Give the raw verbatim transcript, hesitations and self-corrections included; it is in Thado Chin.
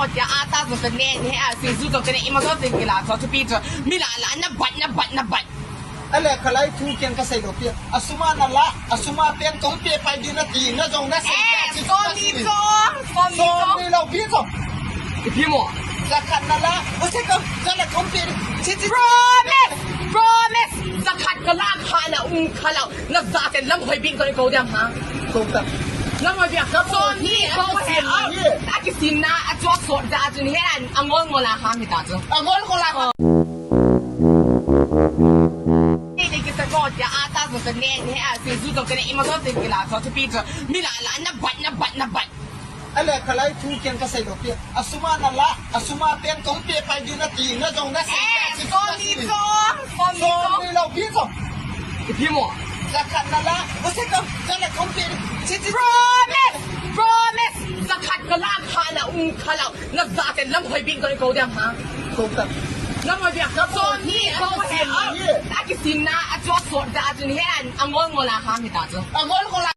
Tia ata jong tane, he a, singju jong tane, ima jong tane kila, cho thupi cho. Mi la la, na bat, na bat, na bat. Ale khalai thu ken kasei lou pi. Asuma nala, asuma pen kong pe pai ding nati, na jong nasei. Eh, tia, so ni cho, so ni cho. So ni lou pi cho. Ipi mo? Jakhat nala, ose ka, jala kong pe ding. Chi, chi, chi. Promise, promise. Jakhat kala kha na um kha lou. Na jate lamhoi bing ko, ko diam ha. Ko ta. Lamhoi bing. Ka so ni, ko he a. Akisin na, ajo so da jun he an, angol ngol a ha mi ta jo. Angol ngol a ha. Ni ni kisa ko ja ata jo ne, he a, singju jo ne, ima jo tin kila, so thupi cho. Mi la la, na bat, na bat, na bat. Ale khalai thu ken kasei lou pi. Asuma nala, asuma pen kong pe pai ding nati, na jong nasei. Eh, so ni cho, so ni cho. So ni lou pi cho. Ipi mo? Jakhat nala, ose ka, jala kong pe ding. Chi, chi, chi. Promise, promise. Jakhat kala kha na um kha lou. Na jate lamhoi bing ko, ko diam ha. Ko ta. Lamhoi bing. So ni, ko he a. Akisin na, ajo so da jun he an, angol ngol a ha mi ta jo. Angol ngol a.